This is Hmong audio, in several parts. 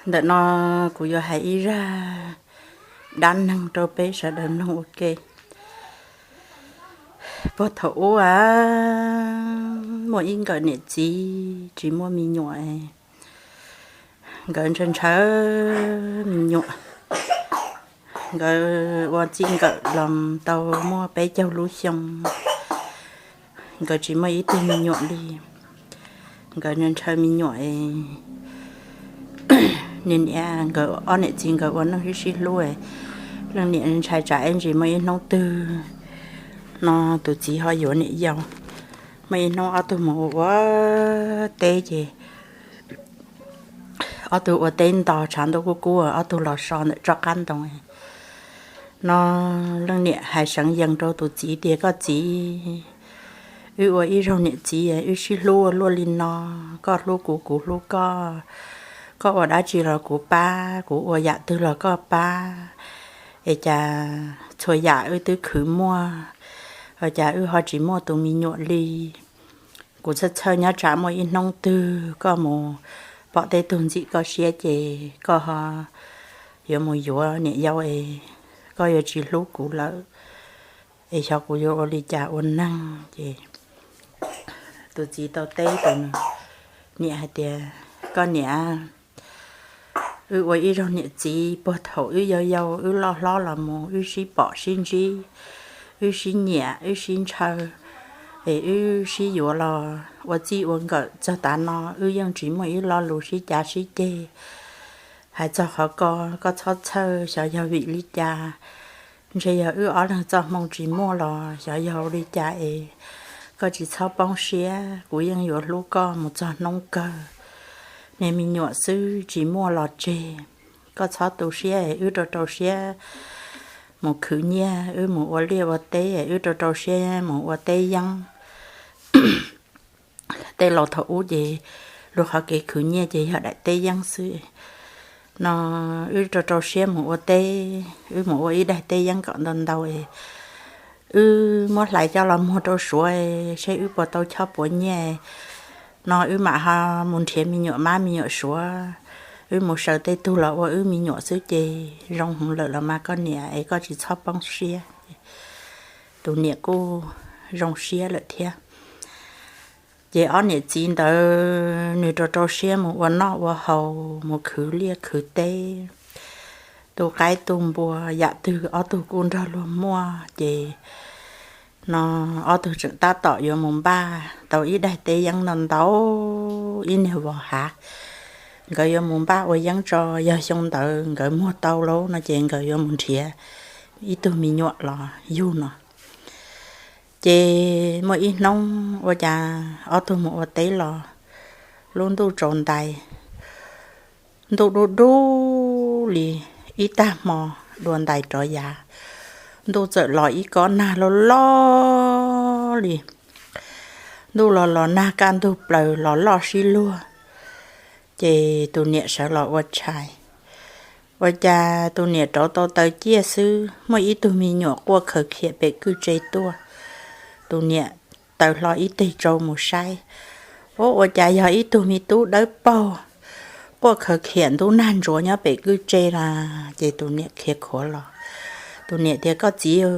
Ntawm no kuv yuav hais ib zaj dab neeg rau peb sawv daws mloog ua ke. Puag thaum ub muaj ib nkawm niam txiv tsis muaj me nyuam, nkawd ntshaw ntshaw me nyuam. Nkawd ua txij nkawm los tau muaj peb caug lub xyoo, nkawd tsis muaj ib tug me nyuam li. Nkawd ntshaw me nyuam, niam, nkawd ob niam txiv nkawd ua neej sib sib hlub. Leej niam ntshai tsam ib ntsis muaj ib hnub twg no tus txiv ho yuav niam yau. Muaj ib hnub ob tug mus ua teb ces ob tug ua teb nto tshav ntuj kub kub, ob tug los so ntawm tsob qab ntoo no. Leej niam hais seev yees rau tus txiv tias, koj txiv, wb ua ib zaug niam txiv wb sib hlub ua luaj li no, koj hlub kuv kuv hlub koj, koj ua dab tsi los kuv pab, kuv ua yam twg los koj pab, es cas txhua yam wb twb khwv muaj, ua cas wb ho tsis muaj tus me nyuam li. Kuv txhawj txhawj nyob tsam muaj ib hnub twg koj mus pom tej tug ntxim koj siab ces koj ho yuav mus yuav niam yau es koj yuav tsis hlub kuv lawm, es xyov kuv yuav ua li cas ua neeg. Ces tus txiv tau teb tus niam hais tias, koj niam, wb ua ib zaug niam txiv puag thaum wb yau yau wb loj hlob los mus wb sib pom sib ntsib, wb sib nyiam wb sib ntshaw, es wb sib yuav los ua txij ua nkawm txog tav no wb yeej tsis muaj ib lo lus sib cav sib ceg. Hais txog qhov ko, koj txhob txhawj, xyov yog vim li cas, ntshe yog wb ob leeg txoj hmoo tsis muaj los xyov yog li cas es koj tsis txhob poob siab, kuv yeej yuav hlub koj mus txog hnub kawg. Niag me nyuam xwb tsis muaj los tseg, koj txhob tu siab, wb rau rau siab mus khwv nyiaj, wb mus ua liaj ua teb, wb rau rau siab mus ua teb yeeb. Tej laus thaum ub ces luag qhov kev khwv nyiaj ces yog daim teb yeeb xwb no. Wb rau rau siab mus ua teb, wb mus ua ib daim teb yeeb kom ntau ntau, wb muab hlais coj los muag rau Suav, seb wb puas tau choj puas nyiaj no, wb mam ho mus nrhiav me nyuam mab me nyuam suav, wb mus saws tej tug los ua wb me nyuam xwb ces zoo heev lawm los mas koj niam, es koj tsis txhob poob siab. Tus niam kuj zoo siab lawm thiab. Ces ob niam txiv ntawd nws rau rau siab mus ua noj ua haus, mus khwv liaj khwv teb, tu qaib tu npua, yam twg ob tug kuj nrog luag muaj. Ces no ob tug tseem tab tom yuav mus npaj tau ib daim teb yeeb ntau ntau, ib niag vos hav. Nkawd yuav mus npaj ua yeeb tso, yog xyoo ntawd nkawd muag tau lawm no ces nkawd yuav mus nrhiav ib tug me nyuam los yug no. Ces muaj ib hnub ua cas ob tug mus ua teb los, lub ntuj tsaus ntais, ntuj dub dub li ib tag hmo dua ntais rov yav, ntuj txawm los ib kob nag loj loj li. Ntuj los los nag kaj ntug plaws los loj sib luag. Ces tus niam sawv los ua tshais, ua cas tus niam rauv tau taw ciaj xwb muaj ib tug me nyuam quaj khaws khiam pem kwj tse tuaj. Tus niam taws hlo ib teg tsau mus saib, ua ua cas yog ib tug me tub dawb paug quaj khaws khiam ntub nag ntsuav nyob pem kwj tse na. Ces tus niam khiav khuav los. Tus niam tias, koj txiv,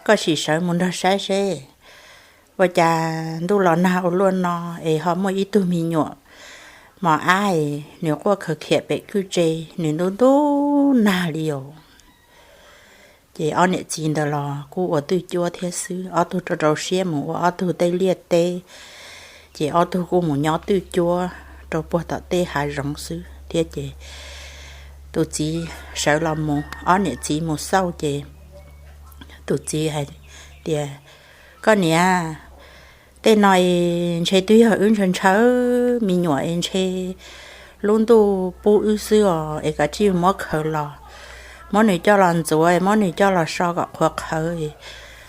koj sim sawv mus nrog saib seb, ua cas ntuj los nag ua luaj no es ho muaj ib tug me nyuam mos ab es nws quaj khaws khiam pem kwj tse, nws ntub ntub nag li os. Ces ob niam txiv ntawd los kuj ua twj cuab thiab xwb, ob tug rau rau siab mus ua ob tug tej liaj teb, ces ob tug kuj mus nyob twj cuab rau puag tom tej hav zoov xwb thiab. Ces tus txiv sawv los mus, ob niam txiv mus xauj ces tus txiv hais tias, koj niam, tej no es ntshe twb yog wb ntshaw ntshaw me nyuam es ntshe lub ntuj pub wb xwb os, es koj cia li muab khaws los, muab nws coj los ntxuav, muab nws coj los so kom qhuav qhawv.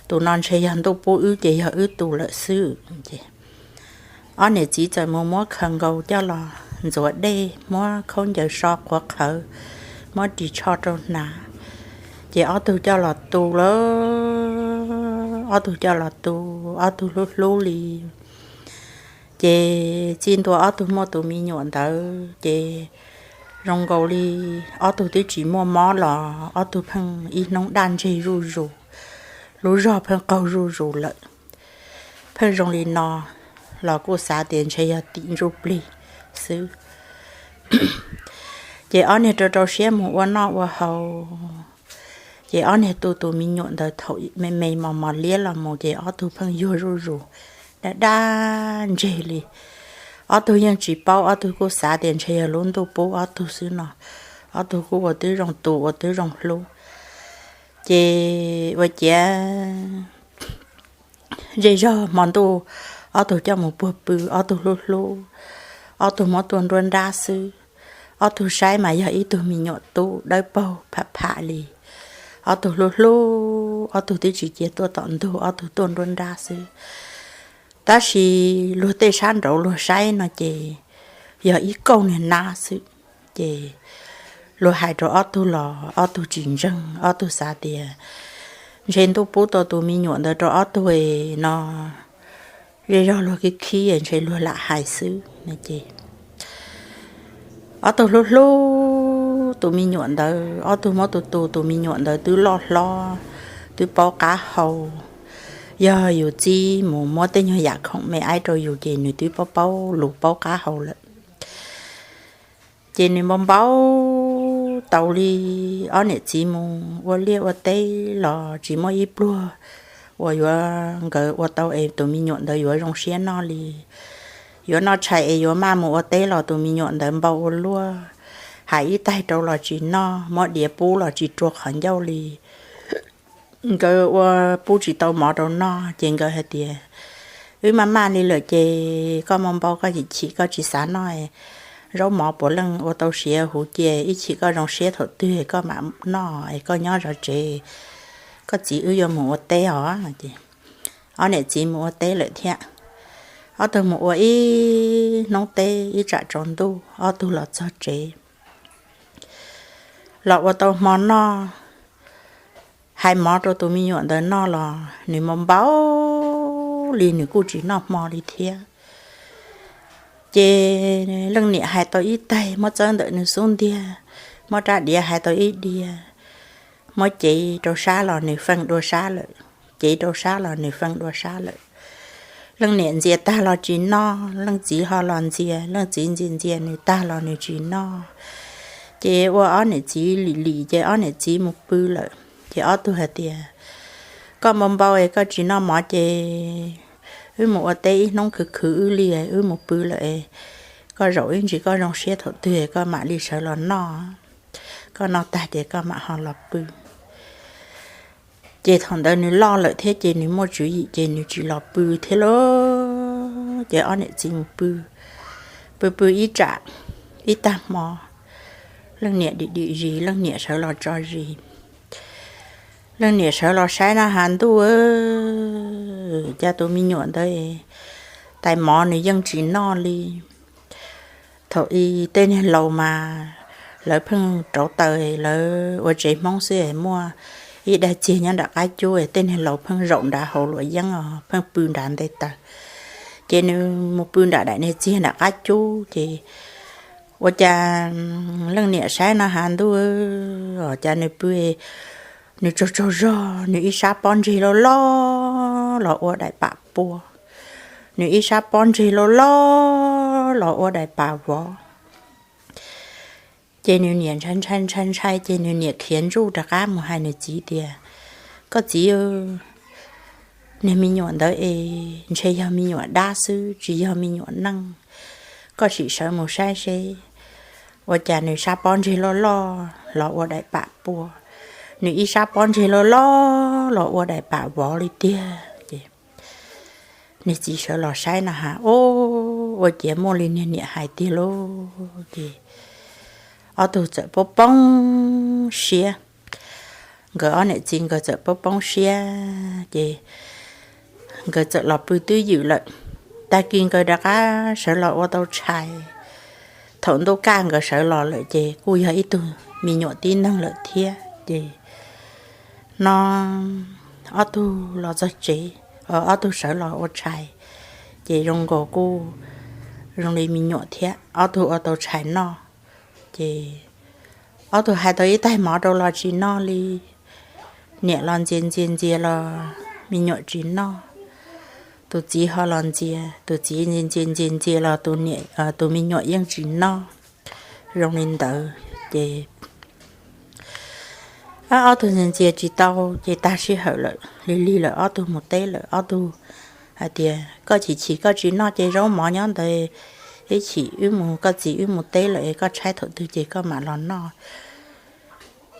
Tus no ntshe yog ntuj pub wb ces yog wb tus lawm xwb. Ces ob niam txiv txawm mus muab khaws nkaus coj los ntxuav dej, muab khaub ncaws so qhuav qhawv, muab ris tsho rau hnav. Ces ob tug coj los tu lawm, ob tug coj los tu, ob tug hlub hlub li. Ces txij ntua ob tug muaj tus me nyuam ntawd ces Zoo nkaus li ob tug twb tsis muaj mob los ob tug pheej ib hnub daj ntseg zuj zus, lub zog pheej qaug zuj zus lawm. Pheej zoo li no los kuj xav tias ntshe yog tim ntsuj plig xwb. Ces ob niag rau rau siab mus ua noj ua haus, ces ob niag tu tus me nyuam ntawd thaum me me mos mos liab los mus ces ob tug pheej yuag zuj zus, daj daj ntseg li. Ob tug yeej tsis paub, ob tug kuj xav tias ntshe yog lub ntuj pub ob tug xwb no. Ob tug kuj ua twb zoo tu ua twb zoo hlub. Ces ua ciav zej zog hmo ntuj ob tug coj mus puag pw, ob tug hlub hlub, ob tug muab tuaj nruab nrab xwb. Ob tug saib mas yog ib tug me nyuam tub dawb paug pham pham li. Ob tug hlub hlub, ob tug twb tsis cia tuaj tom ntug, ob tug tuaj nruab nrab xwb. Tab sis luag tej sab nraud luag saib no ces yog ib kauj niag nab xwb. Ces luag hais rau ob tug los ob tug tsis ntseeg, ob tug xav tias ntshe ntuj pub tau tus me nyuam ntawd rau ob tug no, zej zog luag khib khib ntshe luag lam hais xwb no ces ob tug hlub hlub tus me nyuam ntawd, ob tug muab tu tu tus me nyuam ntawd twb loj hlob, twb paub qab hau. Yog yus txib mus muab tej nyuag yam khoom me aib rau yus ces nws twb paub paub lus paub qab hau lawm. Ces nws npau npau taus li ob niam txiv mus ua liaj ua teb los tsis muaj ib pluag uas yuav nkawd ua tau es tus me nyuam ntawd yuav zoo siab noj li. Yuav noj tshais es yuav maj mus ua teb los tus me nyuam ntawd npau ua luaj, hais ib taig rau los tsis noj, muab diav pub los tsis rua qhov ncauj li. Nkawd ua pub tsis tau mov rau noj ces nkawd hais tias, wb maj maj li lawm ces koj npau npau koj chim chim koj tsis xav noj, zaub mov puav leej ua tau siav huv cia, ib chim koj zoo siab thaum twg koj mam noj es koj nyob zov tsev, koj txiv wb yuav mus ua teb os. Ces ob niam txiv mus ua teb lawm thiab. Ob tug mus ua ib hnub teb ib tsam tsaus ntuj ob tug los txog tsev, los ua tau hmo noj, hais mov rau tus me nyuam ntawd noj los nws npau npau li nws kuj tsis noj hmo li thiab. Ces leej niam hais tau ib taig muab txawb ntawm nws xub ntiag, muab rab diav hais tau ib diav, muab cev rau sab los nws feej dua sab lawm, cev rau sab los nws feej dua sab lawm. Leej niam ntxias tag los tsis noj, leej txiv ho los ntxias, leej txiv ntxias ntxias nws tag los nws tsis noj. Ces ua ob niam txiv lim lim ces ob niam txiv mus pw lawm. Ces ob tug hais tias, koj npau npau es koj tsis noj mov ces wb mus ua teb ib hnub khwv khwv wb li, wb mus pw lawm. Koj zaum ib ntsis koj zoo siab thaum twg koj mam li sawv los noj. Koj noj tag ces koj mam ho los pw. Ces thaum ntawd nws loj lawm thiab ces nws muaj tswv yim ces nws tsis los pw thiab lauj. Ces ob niam txiv mus pw, pw pw ib tsam, ib tag hmo, leej niam dim dim zis, leej niam sawv los tso zis. Leej niam sawv los saib na has ntuj, cas tus me nyuam ntawd tais mov nws yeej tsis noj li. Thaum i tej niag laus mas lawv pheej rauv taws, lawv ua tsev Hmoob xwb es muaj ib daig txiag nyob nram qab cub, tej niag laus pheej zaum nrad hauv luam yeeb os, pheej pw nrad nte taws. Ces nws mus pw nram daim niag txiag nram qab cub ces ua cas leej niam saib no has ntuj, cas nws pw, nws tsaug tsaug zog, nws ib sab pob ntseg loj loj los ua daim pam pua, nws ib sab pob ntseg loj loj los ua daim pam vov. Ces nws niam ntshai ntshai ntshai ntshai ces nws niam khiav ntsuj rov qab mus hais nws txiv tias, koj txiv, niag me nyuam ntawd es ntshe yog me nyuam dab xwb tsis yog me nyuam neej. Koj sim sawv mus saib seb, ua cas nws sab pob ntseg loj loj los ua daim pam pua, nws ib sab pob ntseg loj loj los ua daim pam vov li tiag. Ces nws txiv sawv los saib no has, o, ua ciav muaj li niag niam hais tiag lauj. Ces ob tug txawm poob poob siab, nkawd ob niam txiv nkawd txawm poob poob siab ces nkawd txawm los pw twj ywm lawm. Tag kis nkawd rov qab sawv los ua tau tshais. Thaum ntuj kaj nkawd sawv los lawm ces kuj yog ib tug me nyuam tib neeg lawm thiab. Ces no ob tug los txog tsev, ob tug sawv los ua tshais, ces zoo nkaus kuj zoo li me nyuam thiab, ob tug ua tau tshais noj. Ces ob tug hais tau ib taig mov rau los tsis noj li. Niam los ntxias ntxias ntxias los me nyuam tsis noj. Tus txiv ho los ntxias, tus txiv ntxias ntxias ntxias ntxias los tus niam, tus me nyuam yeej tsis noj. Zoo li ntawd ces ob tug ntxias ntxias tsis tau ces tag sij hawm lawm, lig lig lawm ob tug mus teb lawm. Ob tug hais tias, Koj chim chim koj tsis noj ces zaub mov nyob ntawd, ib chim wb mus, koj txiv wb mus teb lawm es koj tshaib thaum twg ces koj mam los noj.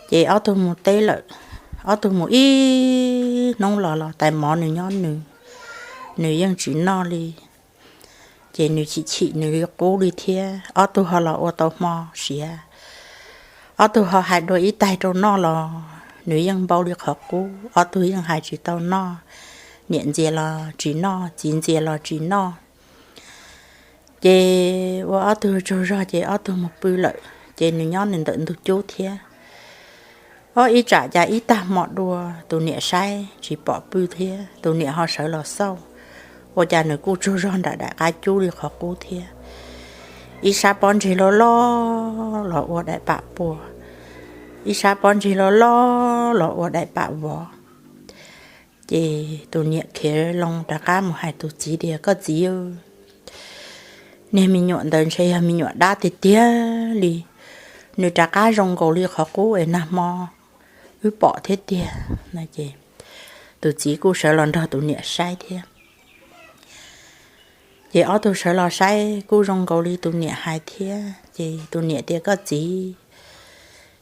Ces ob tug mus teb lawm. Ob tug mus ib hnub los los tais mov nws nyob nws, nws yeej tsis noj li. Ces nws chim chim nws li qub li thiab. Ob tug ho los ua tau hmo siav, ob tug ho hais dua ib taig rau noj los nws yeej npau li qhov qub, ob tug yeej hais tsis tau noj. Niam ntxias los tsis noj, txiv ntxias los tsis noj. Ces ua ob tug tsaug zog ces ob tug mus pw lawm, ces nws nyob nws ntawm ntug cub thiab. Ob ib tsam cas ib tag hmo dua tus niam saib tsis pom pw thiab, tus niam ho sawv los xauj, ua cas nws kuj tsaug zog nram daim qab cub li qhov qub thiab. Ib sab pob ntseg loj loj los ua daim pam pua, ib sab pob ntseg loj loj los ua daim pam vov. Ces tus niam khiav loo rov qab mus hais tus txiv tias, Koj txiv, niag me nyuam ntawd ntshe yog me nyuam dab tiag tiag li, nws rov qab zoo nkaus li qhov qub es nag hmo wb pom thiab tiag. Tus txiv kuj sawv los nrog tus niam saib thiab. Ces ob tug sawv los saib kuj zoo nkaus li tus niam hais thiab. Ces tus niam tias, Koj txiv,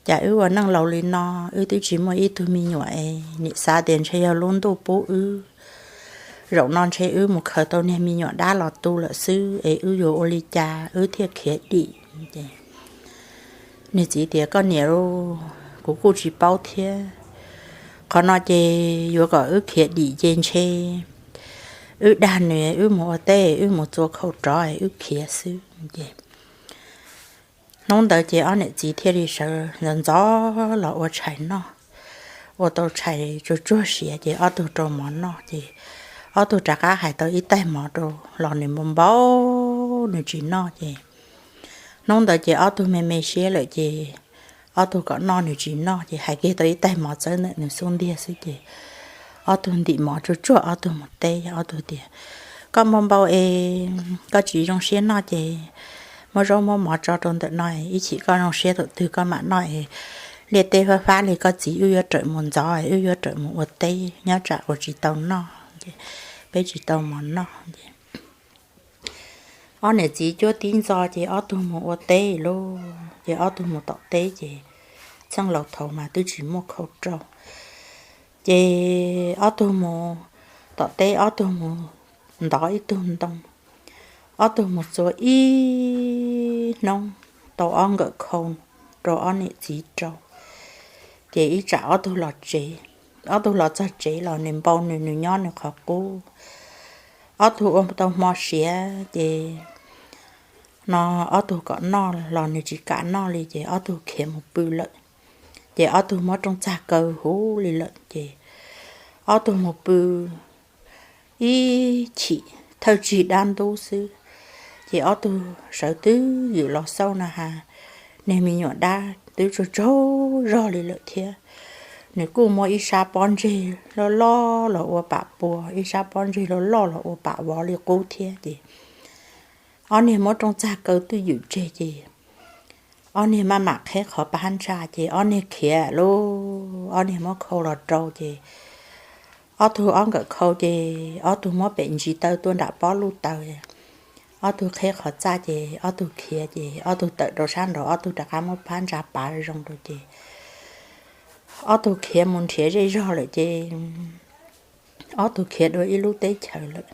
cas wb ua neej laus li no, wb twb tsis muaj ib tug me nyuam es nim xav tias ntshe yog lub ntuj pub wb, zaum no ntshe wb mus khaws tau niag me nyuam dab los tu lawm xwb es wb yuav ua li cas wb thiaj khiav dim. Nws txiv tias, Koj niam, kuv kuj tsis paub thiab. Qhov no ces yuav kom wb khiav dim ces ntshe wb dag nws wb mus ua teb, wb mus txua khau rov wb khiav xwb. Hnub ntawd ces ob niam txiv thiaj li sawv ntxov ntxov los ua tshais noj. Ua tau tshais tsuag tsuag siav ces ob tug rau mov noj ces ob tug rov qab hais tau ib taig mov rau los nws npau npau nws tsis noj ces hnub ntawd ces ob tug me me siab lawm ces ob tug kom noj nws tsis noj ces hais kiag tau ib taig mov txawb ntawm nws xub ntiag xwb ces ob tug ntim mov tsuag tsuag ob tug mus teb. Ob tug tias, Koj npau npau es koj tsis zoo siab noj ces muab zaub muab mov tso rau ntawm no, ib chim koj zoo siab thaum twg koj mam noj es liaj teb fab fab li koj txiv wb yuav rawm mus ntxov, wb yuav rawm mus ua teb nyob tsam ua tsis tau noj, peb tsis tau mov noj. Ob niam txiv cuab tib ntxo ces ob tug mus ua teb lauj, ces ob tug mus tom teb ces txheej laus thaud mas twb tsis muaj khau rau. Ces ob tug mus tom teb, ob tug mus ntov ib tug ntoo, ob tug mus txua ib hnub tau ob nkawm khau rau ob niam txiv rau. Ces ib tsam ob tug los tsev, ob tug los txog tsev los nws npau nws, nws nyob nws qhov qub. Ob tug ua tau hmo siav ces no ob tug kom noj los nws tsis kam noj li ces ob tug khiav mus pw lawm. Ces ob tug muab rooj txag kaw huv li lawm ces ob tug mus pw ib chim thawj tsig dab ntub xwb. Ces ob tug sawv twb ywm los xauj na has, niag me nyuam dab twb tsaug tsaug zog li lawm thiab. Nws kuj muab ib sab pob ntseg loj loj los ua pam pua, ib sab pob ntseg loj loj los ua pam vov li qub thiab ces ob niag muab rooj txag kaw twj ywm tseg ces ob niag maj mam qheb qhov pab ntsa ces ob niag khiav lauj, ob niag muab khau los rau ces ob tug ob nkawm khau ces ob tug muab pem ntsis taw tuaj nram pob luj taws. Ob tug qheb qhov txaj ces ob tug khiav ces ob tug tawm rau sab nraud, ob tug rov qab muab pab ntsa pav zoo rau ces ob tug khiav mus nrhiav zej zog lawm ces ob tug khiav dua ib lub teb chaws lawm.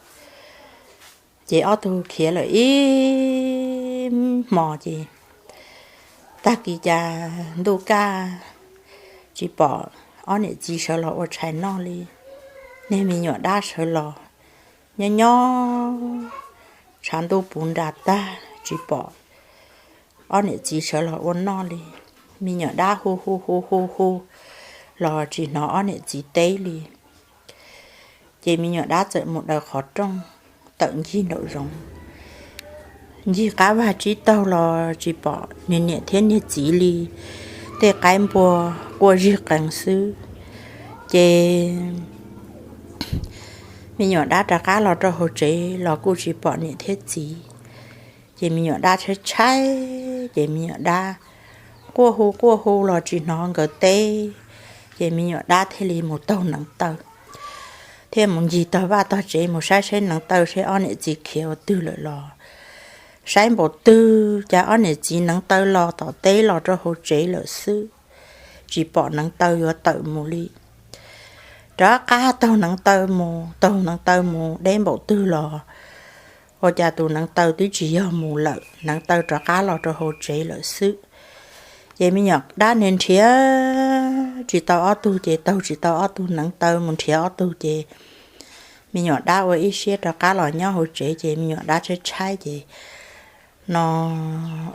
Ces ob tug khiav lawm ib hmos ces tag kis cas ntuj kaj tsis pom ob niam txiv sawv los ua tshais noj li. Niag me nyuam dab sawv los nyob nyob tshav ntuj puv nra tag tsis pom ob niam txiv sawv los ua noj li. Me nyuam dab hu hu hu hu hu los tsis hnov ob niam txiv teb li. Ces me nyuam dab txawm mus daws qhov rooj tawm ncig nraum zoov, ncig qab vag tsib taug los tsis pom niag niam thiab niag txiv li, tej qaib npua quaj zig qees xwb. Ces me nyuam dab rov qab los rau hauv tsev los kuj tsis pom niam thiab txiv. Ces me nyuam dab tshaib tshaib, ces me nyuam dab quaj hu quaj hu los tsis hnov nkawd teb. Ces me nyuam dab thiaj li mus taug neev taw, thiaj mus ncig tog vaj tog tsev mus saib saib neev taw seb ob niam txiv khiav ua twg lawm los. Saib npaum twg cas ob niam txiv neev taw los tom teb los rau hauv tsev lawm xwb, tsis pom neev taw yuav tawm mus li. Rov qab taug neev taw mus, taug neev taw mus deb npaum twg los ua cas tus neev taw twb tsis yog mus lawm, neev taw rov qab los rau hauv tsev lawm xwb. Ces me nyuam dab nrhiav nrhiav tsis tau ob tug, ces taug tsis tau ob tug neev taw mus nrhiav ob tug, ces me nyuam dab ua ib siab rov qab los nyob hauv tsev, ces me nyuam dab tshaib tshaib, ces no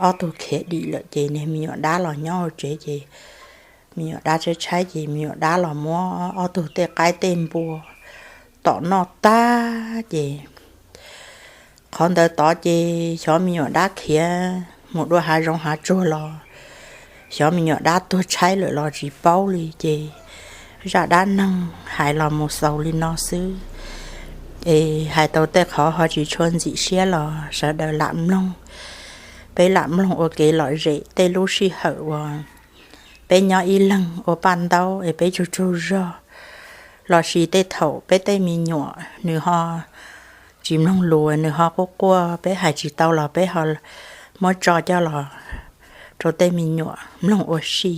ob tug khiav dim lawm, ces niag me nyuam dab los nyob hauv tsev, ces me nyuam dab tshaib tshaib, ces me nyuam dab los muab ob tug tej qaib tej npua tom noj tag, ces qhov ntawd tod ces xyov me nyuam dab khiav mus dua hav zoov hav tsuag los, xyov me nyuam dab tuag tshaib lawm los tsis paub li. Ces zaj dab neeg hais los mus xaus li no xwb. Es hais tau tej qhov ho tsis tshua ntxim siab los sawv daws lam mloog, peb lam mloog ua kev lom zem tej lub sij hawm uas peb nyob ib leeg ua paj ntaub es peb tsaug tsaug zog, lossis tej thaum peb tej me nyuam nws ho tsis mloog lus, nws ho quaj quaj, peb hais tsis tau los peb ho muab tso coj los rau tej me nyuam mloog ua si.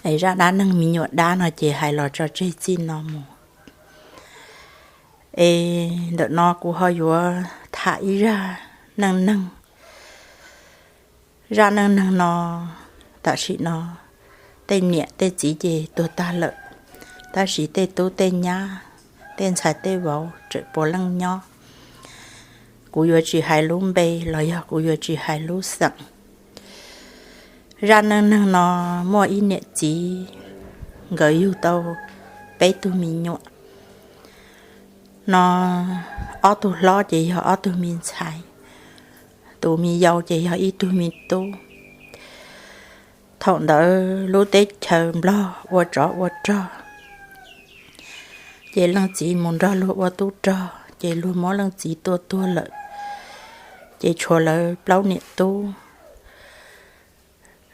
Es zaj dab neeg me nyuam dab no ces hais los tso tseg txij no mus. Es ntawm no kuv ho yuav tham ib zaj neej neeg. Zaj neej neeg no, tam sim no tej niam tej txiv ces tuag tag lawm, tab sis tej tub tej nyab, tej ntxhais tej vauv tseem puav leej nyob. Kuv yuav tsis hais lub npe los yog kuv yuav tsis hais lub xeem. Zaj neej neeg no muaj ib niam txiv, nkawd yug tau peb tug me nyuam. No ob tug hlob ces yog ob tug me ntxhais, tus me yau ces yog ib tug me tub. Thaum ntawd lub teb chaws Nplog ua tsov ua rog, ces leej txiv mus nrog luag ua tub rog, ces luag muab leej txiv tua tuag lawm, ces tshuav lawv plaub niam tub.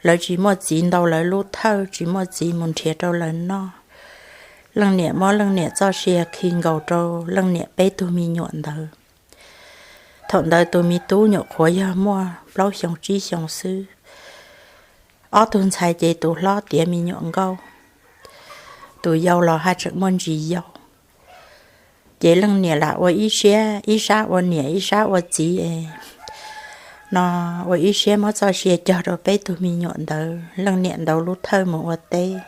Lawv tsis muaj txiv ntau lawv lub thawj, tsis muaj txiv mus nrhiav rau lawv noj. Leej niam muab leej niam txoj sia khi nkaus rau leej niam peb tug me nyuam ntawd. Thaum ntawd tus me tub nyuam qhuav yog muaj plaub xyoo tsib xyoo xwb. Ob tug ntxhais ces tus hlob tiav me nyuam nkauj, tus yau los haj tseem muaj ntsis yau. Ces leej niam lam ua ib siab, ib sab ua niam ib sab ua txiv, no ua ib siab muab txoj sia cog rau peb tug me nyuam ntawd. Leej niam ntaus lub thawj mus ua teb,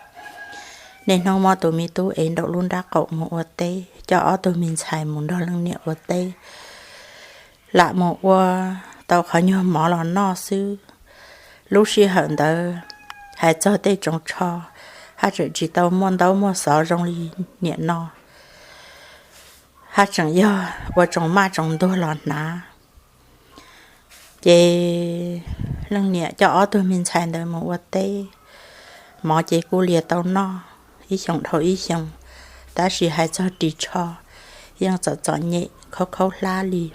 niaj hnub muab tus me tub ev nraum lub nrab qaum mus ua teb, coj ob tug me ntxhais mus nrog leej niam ua teb, lam mus ua tau qhov nyuag mov los noj xwb. Lub sij hawm ntawd hais txog tej tsoos tsho, haj tseem tsis tau muaj ntaub muaj xov zoo li niam no, haj tseem yog ua tsoos maj tsoos ntuag los hnav. Ces leej niam coj ob tug me ntxhais ntawd mus ua teb, mov ces kuj lias tau noj ib xyoos dhau ib xyoos, tab sis hais txog ris tsho yeej txom txom nyem khaub khaub hlab li.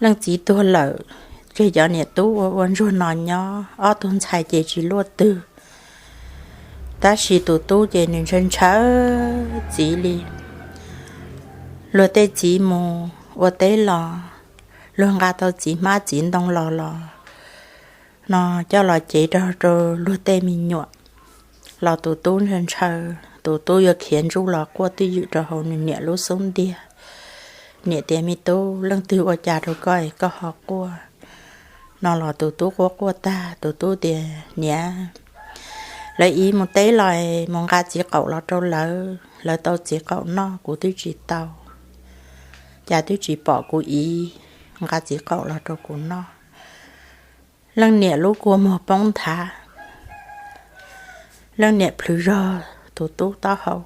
Leej txiv tuag lawm, tseg cov niam tub ua ua ntsuag no nyob, ob tug ntxhais ces tsis luaj twg. Tab sis tus tub ces nws ntshaw ntshaw txiv li. Luag tej txiv mus ua teb los, luag nqa tau txiv hmab txiv ntoo los los, no coj los cev rau rau luag tej me nyuam, los tus tub ntshaw ntshaw, tus tub yuav khiav ntsuj los quaj twj ywm rau hauv nws niam lub xub ntiag. Niam tias, Me tub, leej twg ua cas rau koj es koj ho quaj? No los tus tub quaj quaj tag, tus tub tias, Niam, lawv ib mus teb los, mus nqa txiv qaum los rau lawv, lawv tau txiv qaum noj, kuv twb tsis tau, cas twb tsis pom kuv ib nqa txiv qaum los rau kuv noj. Leej niam lub kua muag poob nthav, leej niam plhws zog tus tub taub hau.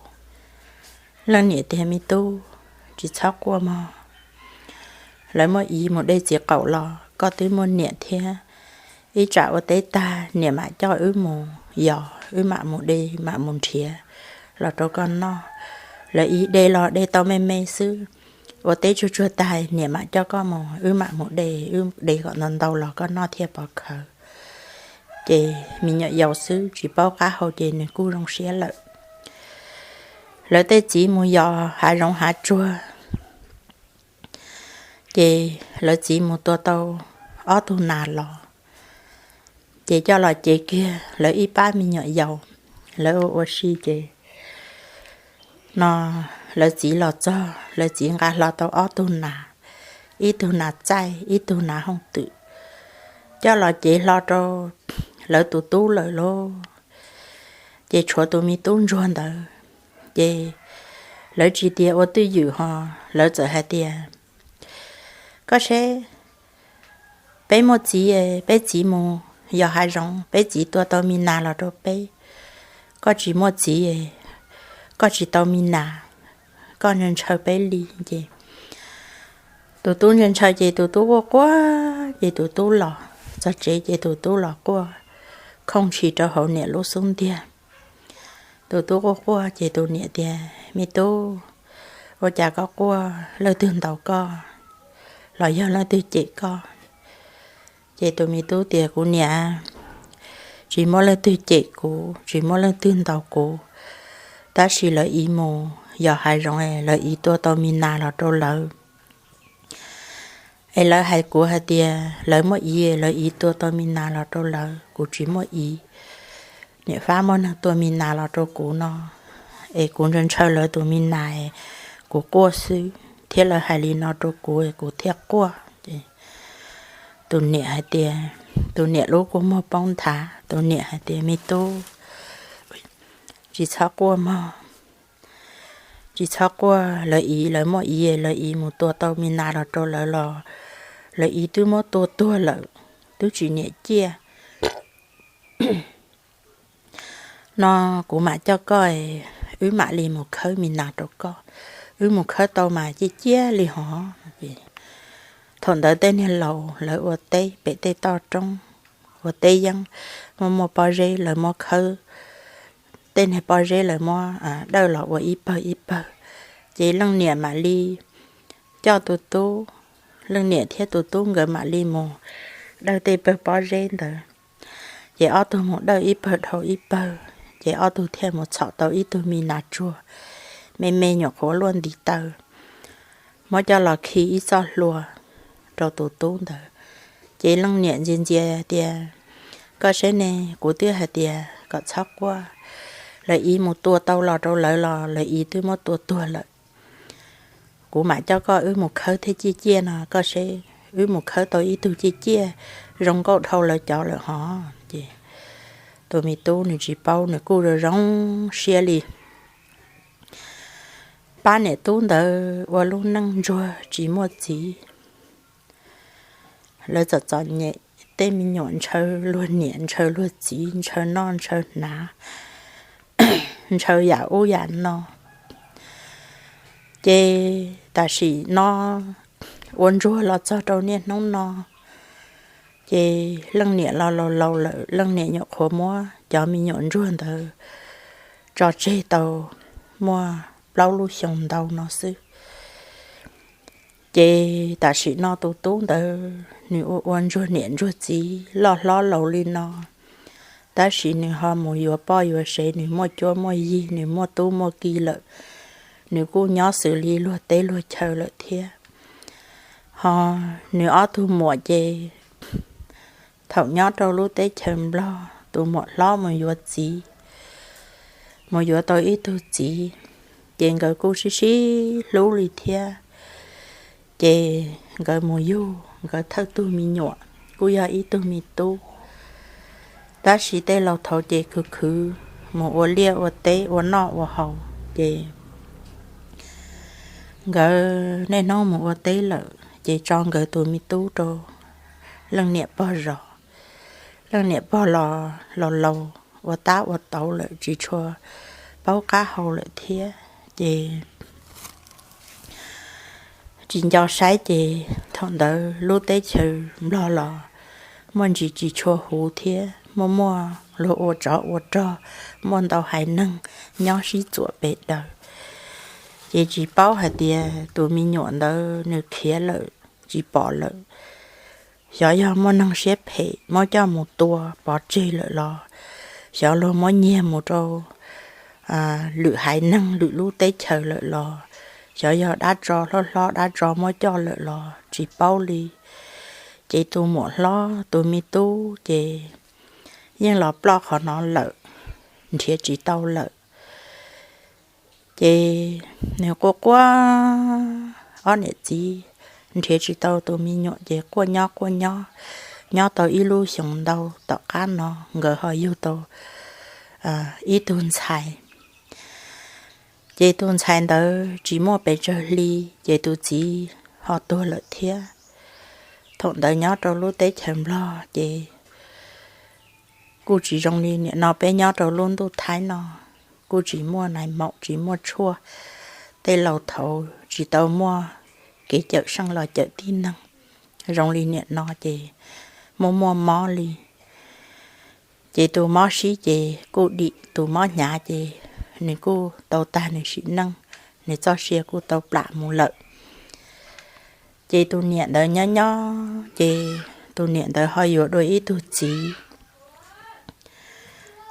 Leej niam tias, Me tub, tsis txhob quaj mog. lawv muaj iv mus de txiv qaum los koj twb muaj niam thiab. Ib tsam ua teb tag niam mam coj wb mus yos, wb mam mus de mam mus nrhiav los rau koj noj. Lawv iv de los de tau me me xwb, ua teb tsuag tsuag tag niam mam coj koj mus, wb mam mus de, wb de kom ntau ntau los koj noj thiaj pov khawv. Ces me nyuam yaus xwb tsis paub qab hau ces nws kuj zoo siab lawm. Lawv tej txiv mus yos hav zoov hav tsuag, ces lawv txiv mus tua tau ob tug nas los, ces coj los cev kiag lawv ib pab me nyuam yaus, lawv ua ua si ces no lawv txiv los txog, lawv txiv nqa hlo tau ob tug nas, ib tug nas txaij ib tug nas hooj twm, coj los cev hlo rau lawv tus tub lawm lauj. Ces tshuav tus me tub ntsuag ntawd, ces lawv tsis tias ua twj ywm ho, lawv txawm hais tias, koj seb, peb muaj txiv, peb txiv mus yos hav zoov, peb txiv tua tau me nas los rau peb. Koj tsis muaj txiv, koj tsis tau me nas, koj ntshaw ntshaw peb li. Ces tus tub ntshaw ntshaw ces tus tub quaj quaj ces tus tub los txog tsev ces tus tub los quaj khooj ntshis rau hauv niam lub xub ntiag. Tus tub quaj quaj ces tus niam tias, me tub, ua cas koj quaj, leej twg ntaus koj los yog leej twg cem koj? Ces tus me tub tias, kuv niam, tsis muaj leej twg cem kuv, tsis muaj leej twg ntaus kuv, tab sis lawv iv mus yos hav zoov, lawv iv tua tau me nas los rau lawv. Es lawv hais kuv hais tias lawv muaj iv, lawv iv tua tau me nas los rau lawv, kuv tsis muaj iv. Niam fab muaj neeg tua me nas los rau kuv no, es kuv ntshaw ntshaw lawv tus me nas, kuv quaj xwb thiab lawv hais li no rau kuv kuv thiaj quaj. Ces tus niam hais tias, tus niam lub kua muag poob nthav, tus niam hais tias, me tub, tsis txhob quaj mog, tsis txhob quaj. Lawv iv, lawv muaj iv, lawv iv mus tua tau me nas los rau lawv los lawv iv twb muab tua tuag lawm, twb tsis niam ciaj. No kuv mam coj koj, wb mam li mus khawb me nas rau koj, wb mus khawb tau mas ciaj ciaj li hov. Thaum ntawd tej niag laus lawv ua teb pem tej toj roob, ua teb yeeb, muaj muaj pob zeb lawv muab khawb, tej niag pob zeb lawv muab dawj los ua ib pawg ib pawg, ces leej niam mam li coj tus tub, leej niam thiab tus tub nkawd mam li mus dawj tej pawg pob zeb ntawd. Ces ob tug mus dawj ib pawg dhau ib pawg, ces ob tug thiaj mus txhom tau ib tug me nas tsuag me me nyuam qhuav luaj ntiv taw, muab coj los khi ib txoj hlua rau tus tub ntawd. Ces leej niam ntxias ntxias tias, koj saib ne, kuv twb hais tias kom txhob quaj, lawv iv mus tua tau los rau lawv los lawv iv twb muab tua tuag lawm. Kuv mam coj koj wb mus khawb thiaj ciaj ciaj no, koj saib wb mus khawb tau ib tug ciaj ciaj zoo nkauj dhau lawv cov lawm hov. Ces tus me tub nws tsis paub, nws kuj zoo zoo siab li. Pab niam tub ntawd ua lub neej ntsuag tsis muaj txiv. Lawv txom txom nyem, tej me nyuam ntshaw luag niam ntshaw luag txiv, ntshaw noj ntshaw hnav, ntshaw yam ub yam no. Ces tam sim no ua ntsuag los txog rau niaj hnub no, ces leej niam los laus laus lawm, leej niam nyuam qhuav muab cov me nyuam ntsuag ntawd tso tseg tau muaj plaub lub xyoo ntau no xwb. Ces tam sim no tus tub ntawd nws ua ua ntsuag niam ntsuag txiv loj hlob laus li no, tab sis nws ho mus yuav poj yuav sev, nws muaj cuab muaj yig, nws muaj tub muaj ki lawm, nws kuj nyob xws li luag teb luag chaw lawm thiab. Ho nws ob tug muam ces thaum nyob rau lub teb chaws Nplog, tus muam hlob mus yuav txiv, mus yuav tau ib tug txiv, ces nkawd kuj sib sib hlub li thiab. Ces nkawd mus yug, nkawd thawj tug me nyuam kuj yog ib tug me tub. Tab sis tej laus thaud ces khwv khwv mus ua liaj ua teb ua noj ua haus, ces nkawd niaj hnub mus ua teb lawm, ces tso nkawd tus me tub rau leej niam pog zov. Leej niam pog los laus laus ua tab ua tauv lawm, tsis tshua paub qab hau lawm thiab, ces tsis nco saib ces thaum ntawd lub teb chaws Nplog los muaj ntsis tsis tshua huv thiab muaj muaj luag ua tsov ua rog, muaj ntau haiv neeg nyob sib txuam pes daws. Ces tsis paub hais tias tus me nyuam ntawd nws khiav lawm tsis pom lawm. Xyov yog muaj neeg siab phem muab coj mus tua pov tseg lawm los, xyov luag muab nyiag mus rau lwm haiv neeg lwm lub teb chaws lawm los, xyov yog dab tsov hlob hlob dab tsov muab coj lawm los tsis paub li. Ces tus muam hlob tus me tub ces yeej los ploj qhov no lawm, nrhiav tsis tau lawm. Ces nws quaj quaj, ob niam txiv nrhiav tsis tau tus me nyuam ces quaj nyob quaj nyob, nyob tau ib lub xyoos ntau tom qab no nkawd ho yug tau ib tug ntxhais. Ces tus ntxhais ntawd tsis muaj pes tsawg hli ces tus txiv ho tuag lawm thiab. Thaum ntawd nyob rau lub teb chaws Nplog ces kuj tsis zoo li niam no peb nyob rau lub ntuj Thaib no, kuj tsis muaj nais maum tsis muaj tshuaj, tej laus thaud tsis tau muaj kev cawm seej los cawm tib neeg zoo li niam no ces muaj muaj mob li. Ces tus mob sib ces kuj dim, tus mob hnyav ces nws kuj tau tag nws sim neej, nws txoj sia kuj tau plam mus lawm. Ces tus niam ntawd nyob nyob ces tus niam ntawd ho yuav dua ib tug txiv.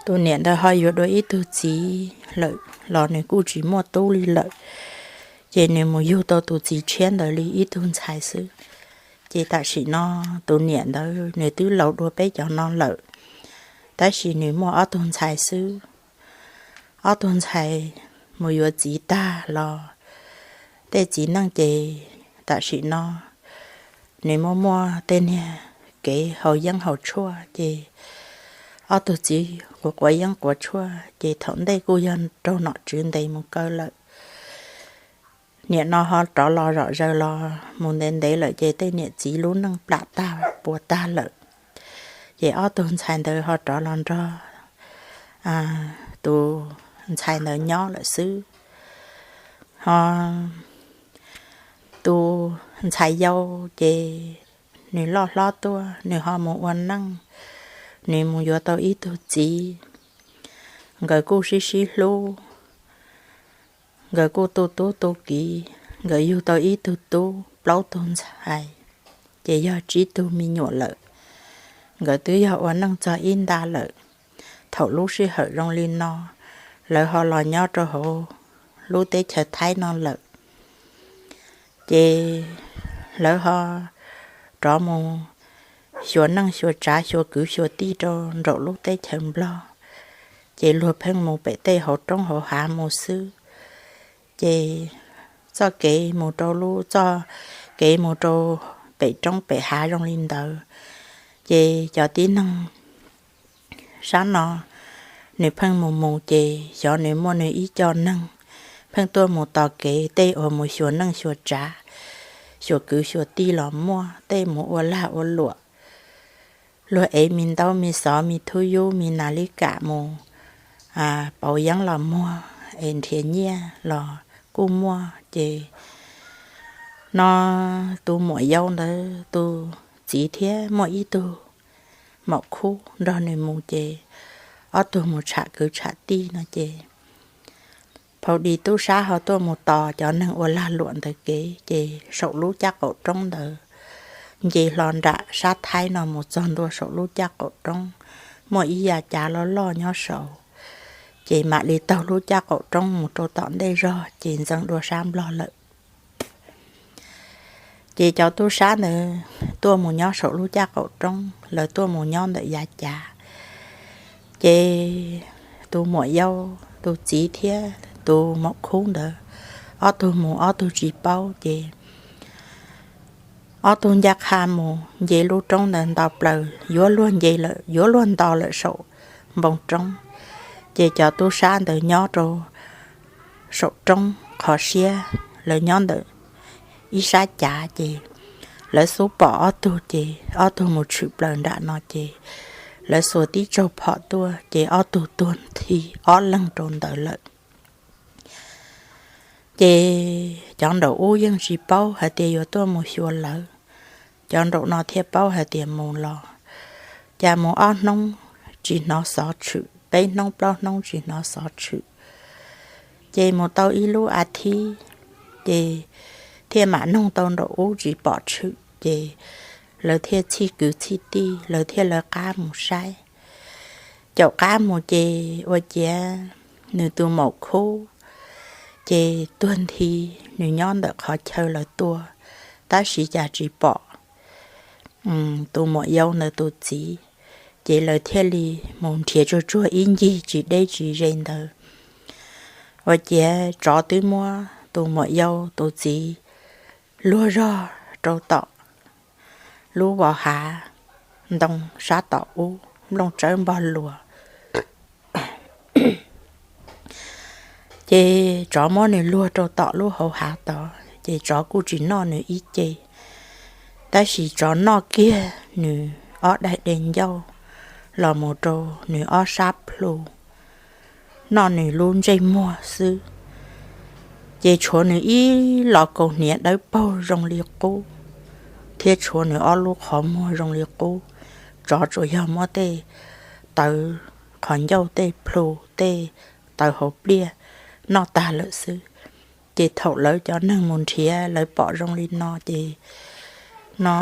Tus niam ntawd ho yuav dua ib tug txiv lawm los nws kuj tsis muaj tub li lawm, ces nws mus yug tau tus txiv tshiab ntawd li ib tug ntxhais xwb. Ces tam sim no tus niam ntawd nws twb laus dua peb cov no lawm, tab sis nws muaj ob tug ntxhais xwb. Ob tug ntxhais mus yuav txiv tag los tej txiv neej ces tam sim no nws muaj muaj tej niag kev haus yeeb haus tshuaj ces ob tug txiv quav quav yeeb quav tshuaj ces thaum ntej kuj yog raug nom tswv ntes mus kaw lawm. Niam no ho rov los zom zaws los mus ntev ntev lawm ces tej niam txiv lub neej plam tag puas tag lawm. Ces ob tug ntxhais ntawd ho rov los nrog tus ntxhais ntawd nyob lawm xwb. Ho tus ntxhais yau ces nws loj hlob tuaj nws ho mus ua neej, nws mus yuav tau ib tug txiv. Nkawd kuj sib sib hlub, nkawd kuj tu tub tu kiv, nkawd yug tau ib tug tub plaub tug ntxhais, ces yog tsib tug me nyuam lawm. Nkawd twb yog ua neej txog ib nta lawm. Thaum lub sij hawm zoo li no lawv ho los nyob rau hauv lub teb chaws Thaib no lawm, ces lawv ho rov mus xyuas neej xyuas tsav xyuas kwv xyuas tij rau nraum lub teb chaws Nplog. Ces luag pheej mus pem tej hauv roob hauv hav mus xwb. Ces txoj kev mus rau lub txoj kev mus rau pem roob pem hav zoo li ntawd, ces cov tib neeg sab no nws pheej mus mus ces xyov nws muaj nws ib co neeg pheej tuaj mus tos kev, tej uas mus xyuas neej xyuas tsav xyuas kwv xyuas tij los muaj, tej mus ua lag ua luam, luag ev me ntaub me xov me thub yub me nas li kam mus pauv yeeb los muag es nrhiav nyiaj los kuj muaj. Ces no tus muam yau ntawd tus txiv thiab muaj ib tug maum khub nrog nws mus ces ob tug mus tsham kwv tsham tij no ces phau di tub sab ho tuaj mus tos cov neeg ua lag luam ntawd kev ces saum lub caj qaum roob ntawd nce hlo nram sab Thaib no mus txog ntua saum lub caj qaum roob, muaj ib yav cav loj loj nyob saud, ces mam li taug lub caj qaum roob mus rau tom ntej zog ces ntxeev dua sab Nplog lawm. Ces cov tub sab ntawd tuaj mus nyob saum lub caj qaum roob, lawv tuaj mus nyob ntawm yav cav. Ces tus muam yau, tus txiv thiab tus maum khub ntawd ob tug mus ob tug tsis paub ces ob tug ncaj qha mus nce lub roob ntawd nto plaws, yuav luag nce lawm, yuav luag nto lawm saum npoo roob. Ces cov tub sab ntawd nyob rau saum roob qhov siab, lawv nyob ntawm ib sab cav ces lawv xub pom ob tug ces ob tug mus tshwm plaws nram no ces lawv xuas tib tsaug phom tuaj ces ob tug tuag nthi ob leeg rau ntawd lawm. Ces cov nraum ub yeej tsis paub hais tias yuav tuaj mus xyuas lawv, cov nraum no thiaj paub hais tias mus los. Cas mus ob hnub tsis hnov xov tshwm, peb hnub plaub hnub tsis hnov xov tshwm. Ces mus tau ib lub a thiv, ces thiaj mam nug tau nraum ub tsis pom tshwm, ces lawv thiaj txhij kwv txhij tij, lawv thiaj lawv qab mus saib. Caum qab mus ces ua ciav nws tus maum khub ces tuag nthi, nws nyob ntawm qhov chaw lawv tua, tab sis cas tsis pom tus muam yau ntawd tus txiv. Ces lawv thiaj li mus nrhiav tsuag tsuag ib ncig tsis deb tsis ze ntawd, ua ciav tsov twb muab tus muam yau tus txiv luag zog rau tom lub vos hav ntoo sab tom ub, nplooj tsawb npog luas. Ces tsov muab nws luag rau tom lub hauv hav tod, ces tsov kuj tsis noj nws ib ce, tab sis tsov noj kiag nws ob daim de ncauj los mus rau nws ob sab plhu, noj nws lub ntsej muag xwb. Ces tshuav nws ib los kaus hniav dawb paug zoo li qub, thiab tshuav nws ob lub qhov muag zoo li qub. Tsov tsuas yog muab tej tawv qhov ncauj, tej plhu, tej tawv hauv pliaj noj tag lawm xwb. Ces thaum lawv cov neeg mus nrhiav lawv pom zoo li no ces no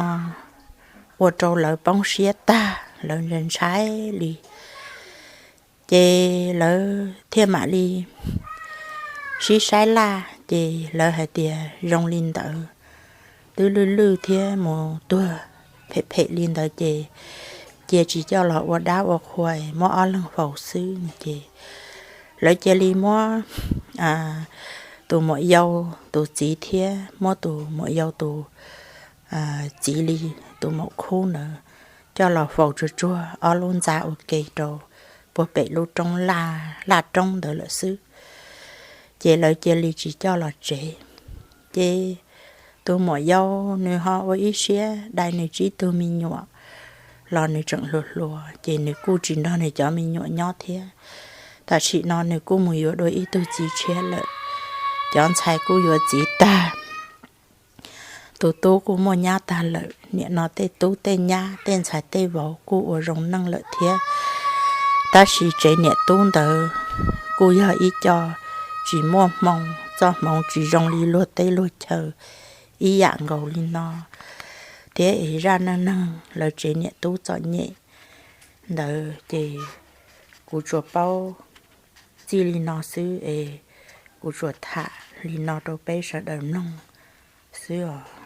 ua rau lawv poob siab tag, lawv ntshai li. Ces lawv thiaj mam li sib saib laj, ces lawv hais tias zoo li ntawd twb lwj lwj thiab mus tuag phem phem li ntawd ces cia tsis coj los ua dab ua qhua, muab ob leeg faus xwb. Ces lawv cia li muab tus muam yau tus txiv thiab muab tus muam yau tus txiv li tus maum khub ntawd coj los faus tsuag tsuag ob lub ntxa ua ke rau puag pem lub roob laj roob ntawd lawm xwb. Ces lawv cia li tsis coj los tsev. Ces tus muam yau nws ho ua ib siab dai nws tsib tug me nyuam los nws tseem hluas hluas, ces nws kuj tsis nrog nws cov me nyuam nyob thiab. Tam sim no nws kuj mus yuav dua ib tug txiv tshiab lawm, cov ntxhais kuj yuav txiv tag, tus tub kuj muaj nyab tag lawm. Nim no tej tub tej nyab tej ntxhais tej vauv kuj ua zoo neej lawm thiab, tab sis tsev niam tub ntawd kuj yog ib co tsis muaj hmoo, txoj hmoov tsis zoo li luag teb luag chaw ib yam nkaus li no thiab. Es zaj neej neeg lawv tsev niam tub txom nyem ntawd ces kuv tsuas paub txij li no xwb es kuv tsuas tham li no rau peb sawv daws mloog xwb os.